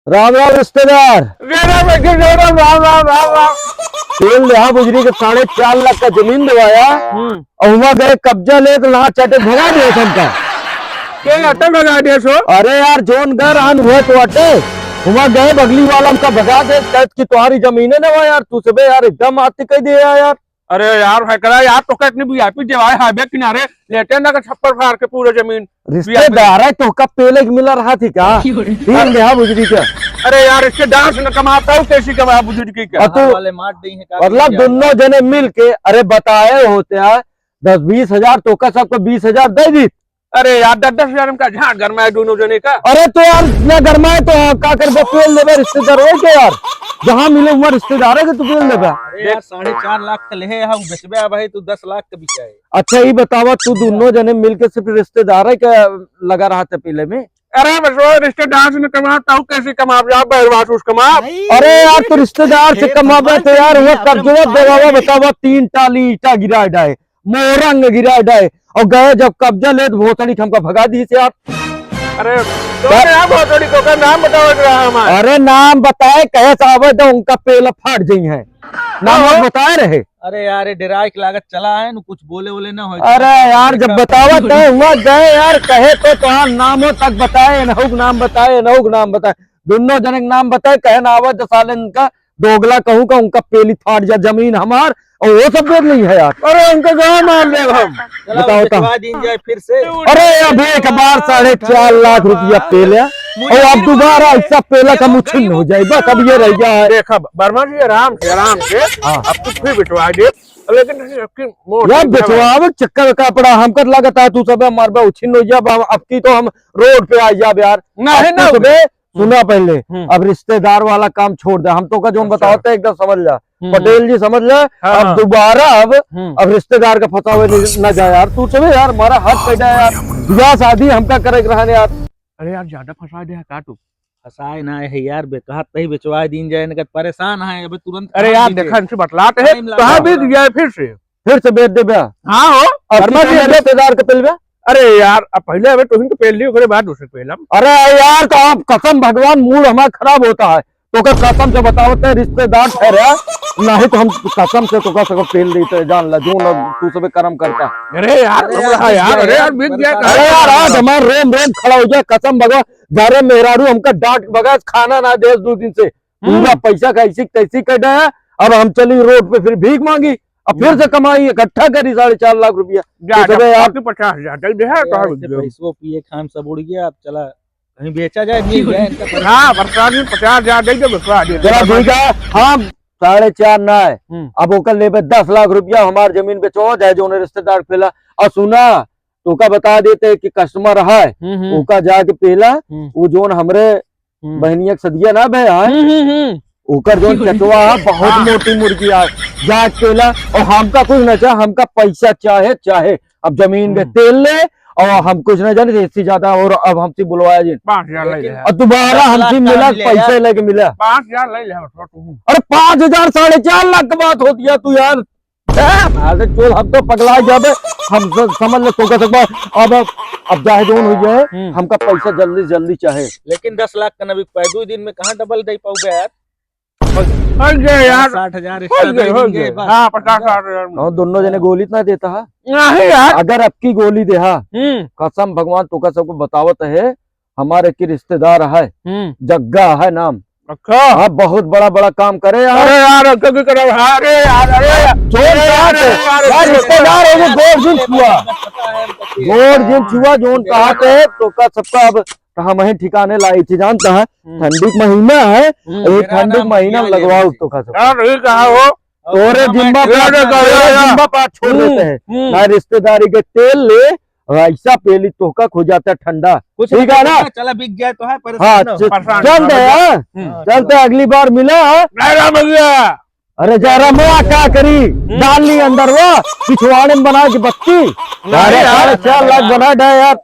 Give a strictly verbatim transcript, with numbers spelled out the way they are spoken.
राम राम रिश्तेदार। राम राम, राम राम, राम राम, राम राम। पेल लेहा बुजरी के साढ़े चार लाख का जमीन देवाया। हम्म। और हुआ गए कब्जा ले तो लात चाटे भगा दे हमका। के अटे भगा दे सो? अरे यार, जोन घर आन हुए तो अटे। हुआ गए बगली वाला हमका भगा दे, कहत कि तुम्हारी जमीने ना हुआ यार, तू सबे यार एकदम आती कह दिया यार। अरे यार, है करा यार, तोका इतनी VIP देवाए हाईवे किनारे, लेटे ना का छप्पर फाड़ के पूरे जमीन। रिश्तेदार है, तोका पेले के मिला रहा थी का? क्यों रे? पेल देहा बुजरी का। अरे यार, इसके डांस न कमाता हूँ, कैसी कमा बुजुर्गी का? और तू बाहर वाले मार दी हैं, का मतलब किया? दोनों जने मिल के, अरे बताए होते हैं, दस बीस हजार तोका सबको बीस हजार दे दी। अरे यार, दस दस हजार में का झांक गरमाए दोनों जने का। अरे तो यार, इतना गरमाए तो का करबे, पेल लेबे रिश्तेदार हो के यार, जहाँ मिले हुआ रिश्तेदार है कि तू पेल लेबे। अरे यार, साढ़े चार लाख का लेहे है, वो बेचबे आ भाई, तू दस लाख का बिकाए। अच्छा, ये बतावा, तू दोनों जने मिलके सिर्फ रिश्तेदार है क्या लगा रहा था पेले में? अरे बस वो रिश्तेदार से न कमाओ, ताऊ कैसे कमाओ, जा बहरवास उस कमाओ। अरे यार, तू रिश्तेदार से कमावे तो यार, वो कब्जवा देवावा बतावा, तीन टाली ईटा गिरा डाए, मोरंग गिरा डाए, और गए जब कब्जा ले तो भोसड़ी के हमका भगा दी से आप। अरे, तो पर क्या भोसड़ी को का नाम बताओ जरा हमारे। अरे नाम बताए, कहे साहब है तो उनका पेला फाट जाई है। नाम हाँ। बताए रहे। अरे यार, ये डेराए के लागत चला है, नु कुछ बोले वोले ना होए। अरे यार, जब बतावत है, हुआ गए यार, कहे तो तोहार नामो तक बताए, एनहु के नाम बताए, एनहु के नाम बताए। दोनों जने के नाम बताए, कहे ना आवत, दस साल इनका दोगला कहूँ का, उनका पेली फाट जा, जमीन हमार, और वो सब बेच नहीं है यार। अरे उनका गाँव मार ले हम। चला, बताओ तो। बेचवा दीन जाए फिर से। अरे अभी एक बार साढ़े चार लाख रुपया पेले, और अब दोबारा ऐसा पेला का मुछिन हो जाए, बस अब ये रह गया है। देख अब वर्मा जी, आराम से, आराम से। हाँ। अब तू फिर बिठवा दे, लेकिन अब की मोड़ यार, से बिठवावे के चक्कर का पड़ा, हमका लागत है तू सबे मरबे उछिन हो जाब, अब, अब की तो हम रोड पे आ जाब यार। नहीं, अब तू ना। सबे सुना पहले, हम्म। अब रिश्तेदार वाला काम छोड़ दे, हम तोका जोन अच्छा। बतावत है एकदम समझ ला, हम्म। पटेल जी समझ ला, हाँ, अब हाँ। दोबारा अब, हम्म। अब रिश्तेदार का फंसावे नहीं, ना जाए यार, तू सबे यार, हमारा हक पैदा है यार, ब्याह शादी हमका करे के रहने यार। अरे यार, ज्यादा फंसा दे है का तू? फंसाए ना है यार, बे, कहत तही बेचवा दीन जाए, इनका परेशान है, अबे तुरंत अरे कहाँ यार, दीजिए? देखा, इनसे बतलाते हैं, time लगा कहाँ हुआ। बेच दिया है फिर से? फिर से बेच देबे? हाँ हो, अब वर्मा जी, कितना बेच रिश्तेदार के पेलबे? अरे यार, अब पहले अबे तुहिन के पेल ली, ओकरे बाद दूसरे पेलम। अरे यार, तो आप कसम भगवान, मूड हमारा खराब होता है। तोका कसम से बतावत है, रिश्तेदार ठहरे, नहीं तो हम कसम से तोका सबको पेल देते, जान ला, जो ना तू सबे कर्म करता। अरे यार, अरे यार, यार, अरे यार, बीत गया। अरे यार, आज हमार रोम रोम खड़ा हो गया, कसम भगवान, घरे मेहरारू हमका डांट भगा, खाना ना दे दो दिन से, हम्म। पूरा पैसा का ऐसी तैसी कर दिया। अब हम चली रोड पे फिर भीख मांगी, अब फिर से कमाई इकट्ठा करी साढ़े चार लाख रुपया। जा, तो जा, सबे यार बाकी पचास हजार दे दे, है, अरे तो यार, हम इससे जो पैसों पिए खान सब उड़ गया, अब चला कहीं बेचा जाए, मिल जाए इनका पैसा। हाँ, बरसात में पचास हजार दे दे, बरसात दे दे। चला ठीक है, हम साढ़े चार ना है, हम्म। अब ओकर लेबे दस लाख रुपया, हमार जमीन बेचो, चाहे जो उन्हें रिश्तेदार पेला। और सुना, तोका बता देते कि customer है, हम्म, हम्म। ओका जाके पेला, हम्म। वो जोन हमरे हम्म। बहनिया के सदिया ना भे है, हम्म, हम्म, हम्म। ओकर जोन चचवा है, बहुत हाँ। मोटी मुर्गी है, जाके पेला, और हमका कुछ ना चाहे, हमका पैसा चाहे, चाहे अब जमीन में हम्म। तेल ले, और हम कुछ ना जाने, इससे ज्यादा और अब हमसे बुलवाया जी। पाँच हजार ले लेकिन ले। और दोबारा दस लाख हमसे का मिला, मिले पैसे यार। लेके मिला। पाँच हजार ले ले, बस तू। अरे पाँच हजार, साढ़े चार लाख की बात होती है तू यार। हैं? अरे चल, हम तो पगला जाबे, हम स-, समझ ले, तोका सकबा, अब, अब चाहे जोन हो जाए, हम्म। हमका पैसा जल्दी, जल्दी चाहे। लेकिन दस लाख का ना बिक पाए, दो दिन में कहाँ double दे पाओगे यार? अरे यार, साठ हजार हो गए, हो गए। बस। हाँ, पचास साठ हजार में। हाँ, दोनों जने गोली तो ना देता है। नहीं यार। अगर अब की गोली देहा, हम्म। कसम भगवान तोका सबको बतावत है, हमारे की रिश्तेदार है, हम्म। जग्गा है नाम। अच्छा। हाँ, बहुत बड़ा बड़ा काम करे यार। अरे यार, अच्छा भी करे, अरे यार, अरे यार। जोन अरे यार, बात है, अरे यार, यार, अरे रिश्तेदार है, वो गोर जिन छुआ। गोर जिन छुआ, जोन कहा थे, तोका सबका अब तो हम ही ठिकाने लाई थी, जानता है, हम्म। ठंडी के महीना है, हम्म। ये ठंडी के महीना में लगवाओ तोका सब। यार, ये कहा हो? तोरे जिम्मा पार, तोरे जिम्मा पार छोड़ देते हैं। हम्म। ना रिश्तेदारी के तेल ले, और ऐसा पेली तोका खो जाता है ठंडा। कुछ ठीक है ना? चला बिक जाए तो है, परेशान हाँ, ना हो। च-, परेशान चल ना दे, हो। हाँ? हम्म। चलते अगली बार मिला, हाँ? नहीं, राम भैया। अरे जा रहा मैं, का करी? हम्म। डाल ली अंदर वो, पिछवाड़े में बना के बत्ती। नहीं अरे यार। साढ़े चार लाख बना दे यार।